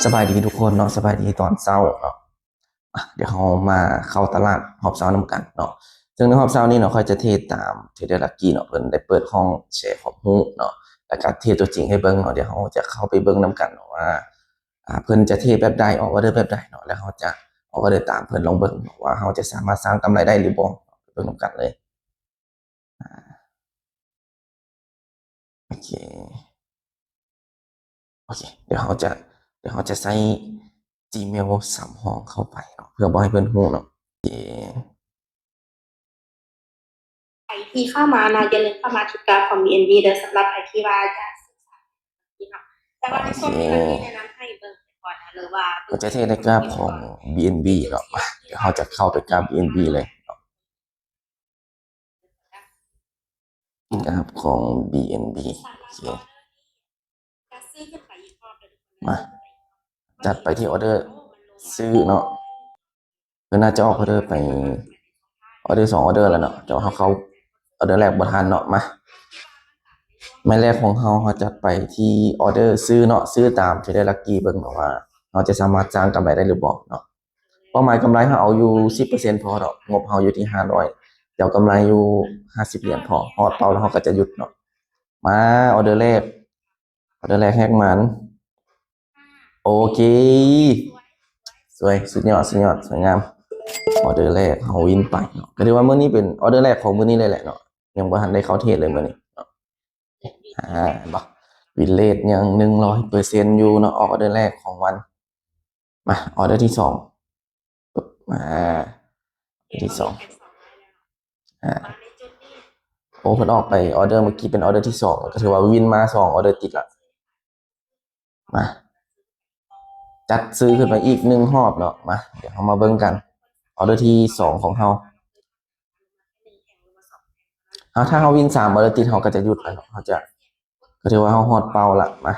ສະບາຍດີທຸກຄົນເນາະ ສະບາຍດີຕອນເຊົ້າເນາະ. ອ່ະ ດຽວເຮົາມາເຂົ້າຕະຫຼາດຮອບເຊົ້ານຳກັນເນາະ. ເຊິ່ງໃນຮອບເຊົ້ານີ້ເນາະ ຂ້ອຍຈະເທຣດຕາມ Trader Lucky ເນາະ, ເພິ່ນໄດ້ເປີດຫ້ອງແຊຄວາມຮູ້ເນາະ ແລ້ວກໍເທຣດຕົວຈິງໃຫ້ເບິ່ງເນາະ. ດຽວເຮົາຈະເຂົ້າໄປເບິ່ງນຳກັນເນາະວ່າ ອ່າ ເພິ່ນຈະເທຣດແບບໃດ ອອກອອເດີແບບໃດເນາະ, ແລ້ວເຮົາຈະອອກອອເດີຕາມເພິ່ນ ລອງເບິ່ງເນາະວ່າເຮົາຈະສາມາດສ້າງກຳໄລໄດ້ຫຼືບໍ່ ເບິ່ງນຳກັນເລີຍ. ອ່າ ໂອເຄ ໂອເຄ ດຽວເຮົາຈະ ດຽວເຮົາຈະໃຊ້ Gmail ສຳຮອງເຂົ້າໄປເນາະ ເພື່ອບໍ່ໃຫ້ເພິ່ນຮູ້ເນາະ. ໂອເຄ ໃຜທີ່ເຂົ້າມາເນາະ ຢ່າລືມເຂົ້າມາທີ່ກຣາຟຂອງ BNB ເດີ ສຳລັບໃຜທີ່ວ່າຢາກສຶກສາເນາະ. ແຕ່ວ່າໃນຊ່ວງນີ້ມັນມີແນະນຳໃຫ້ເບິ່ງກ່ອນນະ ຫຼືວ່າ ເຮົາຈະເທຣດໃນກຣາຟຂອງ BNB ເນາະ. ມາ ດຽວເຮົາຈະເຂົ້າໄປກຣາຟ BNB ເລີຍເນາະ. ກຣາຟຂອງ BNB ໂອເຄ ມາ ຈັດໄປທີ່ອອເດີຊື້ເນາະ. ເພິ່ນໜ້າຈະອອກອອເດີໄປ ອອເດີສອງອອເດີແລ້ວເນາະ ແຕ່ວ່າເຮົາເຂົ້າອອເດີແລກບໍ່ທັນເນາະ. ມາ ໄມ້ແລກຂອງເຮົາ ເຮົາຈັດໄປທີ່ອອເດີຊື້ເນາະ, ຊື້ຕາມ Trader Lucky ເບິ່ງເນາະວ່າເຮົາຈະສາມາດສ້າງກຳໄລໄດ້ຫຼືບໍ່ເນາະ. ເປົ້າໝາຍກຳໄລເຮົາເອົາຢູ່ສິບເປີເຊັນພໍເນາະ, ງົບເຮົາຢູ່ທີ່ຫ້າຮ້ອຍ ດຽວກຳໄລຢູ່ຫ້າສິບຫຼຽນພໍ, ຮອດເປົ້າແລ້ວເຮົາກໍຈະຢຸດເນາະ. ມາ ອອເດີແລກ ອອເດີແລກແຮກໝານ. ໂອເຄ ສວຍ ສຸດຍອດ ສຸດຍອດ ສວຍງາມ. ອອເດີແລກເຮົາວິນໄປເນາະ, ກໍຖືວ່າມື້ນີ້ເປັນອອເດີແລກຂອງມື້ນີ້ເລີຍແຫຼະເນາະ, ຍັງບໍ່ທັນໄດ້ເຂົ້າເທຣດເລີຍມື້ນີ້ເນາະ. ອ່າ ເຫັນບໍ່ ວິນເຣດຍັງໜຶ່ງຮ້ອຍເປີເຊັນຢູ່ເນາະ, ອອກອອເດີແລກຂອງວັນ. ມາ ອອເດີທີສອງ ມາ ອອເດີທີສອງ ອ່າ ໂອ້ ເພິ່ນອອກໄປອອເດີເມື່ອກີ້ ເປັນອອເດີທີສອງ ກໍຖືວ່າວິນມາສອງອອເດີຕິດລະ. ມາ ຈັດຊື້ຂຶ້ນໄປອີກໜຶ່ງຮອບເນາະ. ມາ ດຽວເຮົາມາເບິ່ງກັນ ອອເດີທີສອງຂອງເຮົາ. ເຮົາ ຖ້າເຮົາວິນສາມອອເດີຕິດ ເຮົາກໍຈະຢຸດແລ້ວເນາະ, ເຮົາຈະ ກໍຖືວ່າເຮົາຮອດເປົ້າລະ. ມາ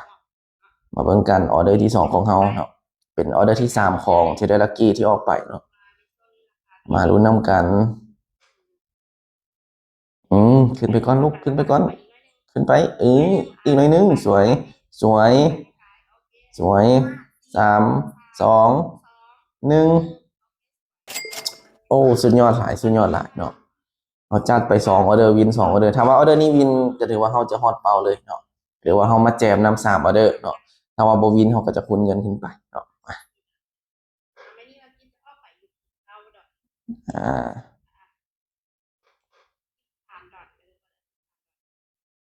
ມາເບິ່ງກັນ ອອເດີທີສອງຂອງເຮົາເນາະ, ເປັນອອເດີທີສາມຂອງ Trader Lucky ທີ່ອອກໄປເນາະ. ມາລຸ້ນນຳກັນ. ອືມ ຂຶ້ນໄປກ່ອນລູກ ຂຶ້ນໄປກ່ອນ ຂຶ້ນໄປ ເອີ ອີກໜ້ອຍໜຶ່ງ ສວຍ ສວຍ ສວຍ ສາມ ສອງ ໜຶ່ງ. ໂອ້ ສຸດຍອດຫຼາຍ ສຸດຍອດຫຼາຍເນາະ. ເຮົາຈັດໄປສອງອອເດີ ວິນສອງອອເດີ, ຖ້າວ່າອອເດີນີ້ວິນ ກໍຖືວ່າເຮົາຈະຮອດເປົ້າເລີຍເນາະ, ຫຼືວ່າເຮົາມາແຈມນຳສາມອອເດີເນາະ. ຖ້າວ່າບໍ່ວິນ ເຮົາກໍຈະຄູນເງິນຂຶ້ນໄປເນາະ. ອ່າ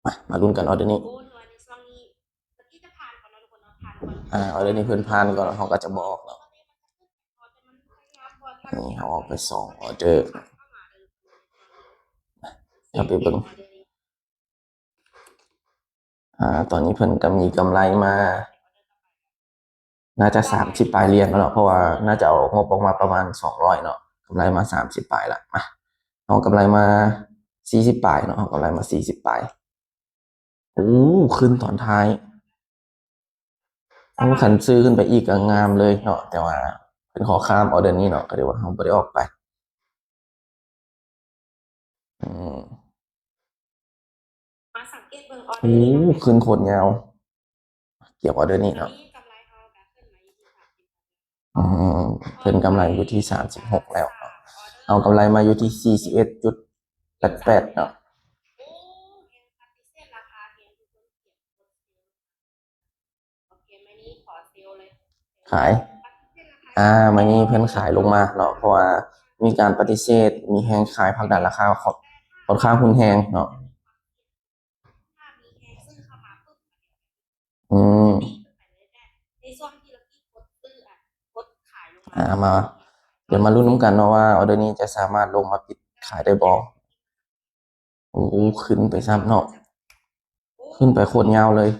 ມາ ມາລຸ້ນກັນອອເດີນີ້. ອ່າ ອອເດີນີ້ເພິ່ນຜ່ານກ່ອນ ເຮົາກໍຈະບໍ່ອອກເນາະ. ນີ້ເຮົາອອກໄປສອງອອເດີ, ເຮົາໄປເບິ່ງ. ອ່າ ຕອນນີ້ເພິ່ນກໍມີກຳໄລມາ ໜ້າຈະສາມສິບປາຍຫຼຽນແລ້ວເນາະ, ເພາະວ່າໜ້າຈະເອົາງົບອອກມາປະມານສອງຮ້ອຍເນາະ, ກຳໄລມາສາມສິບປາຍລະ. ມາ ເຮົາກຳໄລມາສີ່ສິບປາຍເນາະ, ເຮົາກຳໄລມາສີ່ສິບປາຍ. ໂອ້ ຂຶ້ນຕອນທ້າຍ. ໂອ້ ຄັນຊື້ຂຶ້ນໄປອີກກໍງາມເລີຍເນາະ, ແຕ່ວ່າເພິ່ນຂໍຂ້າມອອເດີນີ້ເນາະ, ກໍຖືວ່າເຮົາບໍ່ໄດ້ອອກໄປ. ອືມ ມາສັງເກດເບິ່ງອອເດີ ໂອ້ ນີ້ນຳກັນ ຂຶ້ນໂຄດຍາວ. ກຽມອອເດີນີ້ເນາະ. ອືມ ເພິ່ນກຳໄລຢູ່ທີ່ສາມສິບຫົກແລ້ວເນາະ, ເຮົາກຳໄລມາຢູ່ທີ່ສີ່ສິບເອັດຈຸດແປດແປດເນາະ. ຂາຍ ອ່າ ມື້ນີ້ເພິ່ນຂາຍລົງມາເນາະ, ເພາະວ່າມີການປະຕິເສດ ມີແຮງຂາຍຜັກດັນລາຄາ ຂ້ອນຂ້າງຮຸນແຮງເນາະ. ອືມ ອ່າ ມາ ດຽວມາລຸ້ນນຳກັນເນາະວ່າ ອອເດີນີ້ຈະສາມາດລົງມາປິດຂາຍໄດ້ບໍ່. ໂອ້ ຂຶ້ນໄປຊ້ຳເນາະ, ຂຶ້ນໄປໂຄດຍາວເລີຍ.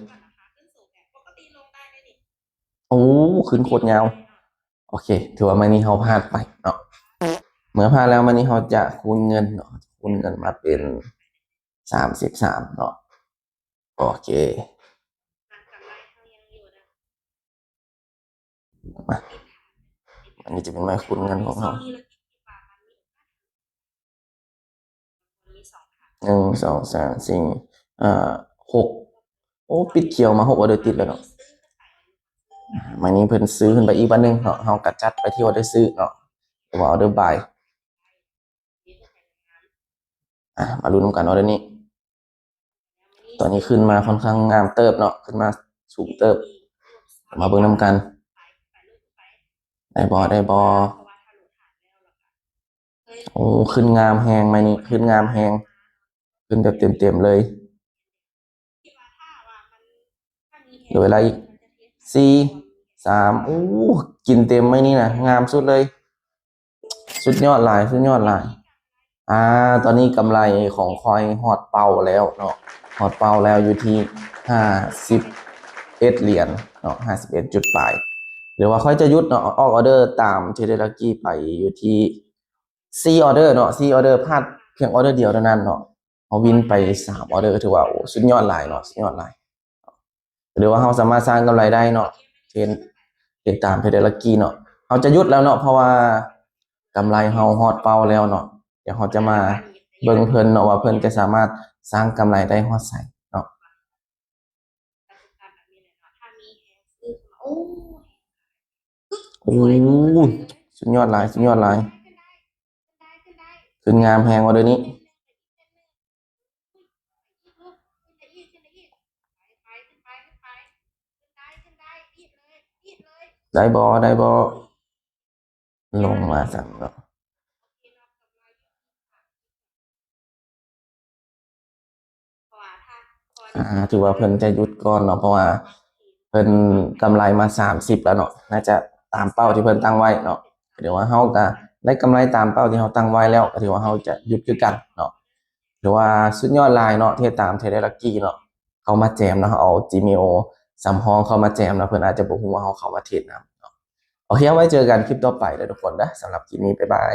ໂອ້ ຂຶ້ນໂຄດຍາວ. ໂອເຄ ຖືວ່າມື້ນີ້ເຮົາພາດໄປເນາະ. ເມື່ອພາດແລ້ວ ມື້ນີ້ເຮົາຈະຄູນເງິນເນາະ, ຄູນເງິນມາເປັນສາມສິບສາມເນາະ. ໂອເຄ ມາ ອັນນີ້ຈະເປັນໄມ້ຄູນເງິນຂອງເຮົາ. ໜຶ່ງ ສອງ ສາມ ສີ່ ຫ້າ ຫົກ. ໂອ້ ປິດຂຽວມາຫົກອອເດີຕິດແລ້ວເນາະ. ມື້ນີ້ເພິ່ນຊື້ຂຶ້ນໄປອີກບາດໜຶ່ງເນາະ ເຮົາກໍຈັດໄປທີ່ອໍເດີຊື້ເນາະ ຫຼືວ່າອໍເດີບາຍ. ອ່າ ມາລຸ້ນນຳກັນອໍເດີນີ້ ຕອນນີ້ຂຶ້ນມາຄ່ອນຂ້າງງາມເຕີບເນາະ ຂຶ້ນມາສູງເຕີບ ມາເບິ່ງນຳກັນ ໄດ້ບໍ່ ໄດ້ບໍ່? ໂອ້ ຂຶ້ນງາມແຮງ ໄມ້ນີ້ຂຶ້ນງາມແຮງ ຂຶ້ນແບບເຕັມໆເລີຍ. ເຫຼືອເວລາອີກສີ່ ສາມ ໂອ້ ກິນເຕັມໄມ້ນີ້ນະ ງາມສຸດເລີຍ. ສຸດຍອດຫຼາຍ ສຸດຍອດຫຼາຍ. ອ່າ ຕອນນີ້ກຳໄລຂອງຂ້ອຍຮອດເປົ້າແລ້ວເນາະ ຮອດເປົ້າແລ້ວ ຢູ່ທີ່ຫ້າສິບເອັດຫຼຽນເນາະ ຫ້າສິບເອັດຈຸດປາຍ. ຫຼືວ່າຂ້ອຍຈະຢຸດເນາະ ອອກອໍເດີຕາມເທຣດເດີລັກກີ້ໄປຢູ່ທີ່ສີ່ອໍເດີເນາະ ສີ່ອໍເດີ ພາດພຽງອໍເດີດຽວເທົ່ານັ້ນເນາະ ເຮົາວິນໄປສາມອໍເດີ ຖືວ່າ ໂອ້ ສຸດຍອດຫຼາຍເນາະ ສຸດຍອດຫຼາຍ. ຫຼືວ່າເຮົາສາມາດສ້າງກຳໄລໄດ້ເນາະ ເທຣດ ເຮັດຕາມເທຣດເດີລັກກີ້ເນາະ. ເຮົາຈະຢຸດແລ້ວເນາະ ເພາະວ່າກຳໄລເຮົາຮອດເປົ້າແລ້ວເນາະ. ດຽວເຮົາຈະມາເບິ່ງເພິ່ນເນາະ ວ່າເພິ່ນຈະສາມາດສ້າງກຳໄລໄດ້ຮອດໃສເນາະ. ໂອ້ ສຸດຍອດຫຼາຍ ສຸດຍອດຫຼາຍ. ຂຶ້ນງາມແຮງວ່າເດີນີ້. ໄດ້ບໍ່ ໄດ້ບໍ່? ລົງມາຊັ້ນເນາະ. ອ່າ ຖືວ່າເພິ່ນຈະຢຸດກ່ອນເນາະ ເພາະວ່າເພິ່ນກຳໄລມາສາມສິບແລ້ວເນາະ ໜ້າຈະຕາມເປົ້າທີ່ເພິ່ນຕັ້ງໄວ້ເນາະ. ຖືວ່າເຮົາກະໄດ້ກຳໄລຕາມເປົ້າທີ່ເຮົາຕັ້ງໄວ້ແລ້ວ ກະຖືວ່າເຮົາຈະຢຸດຄືກັນເນາະ. ຖືວ່າສຸດຍອດຫຼາຍເນາະ ເຮັດຕາມເທຣດເດີລັກກີ້ເນາະ. ເຂົ້າມາແຈມເນາະ ເຮົາເອົາ Gmail ສຳຮອງເຂົ້າມາແຈມເນາະ ເພິ່ນອາດຈະບໍ່ຮູ້ວ່າເຮົາເຂົ້າມາເທຣດນຳເນາະ. ໂອເຄ ໄວ້ເຈີກັນຄລິບຕໍ່ໄປເດີທຸກຄົນເດີ. ສຳລັບຄລິບນີ້ ບາຍບາຍ.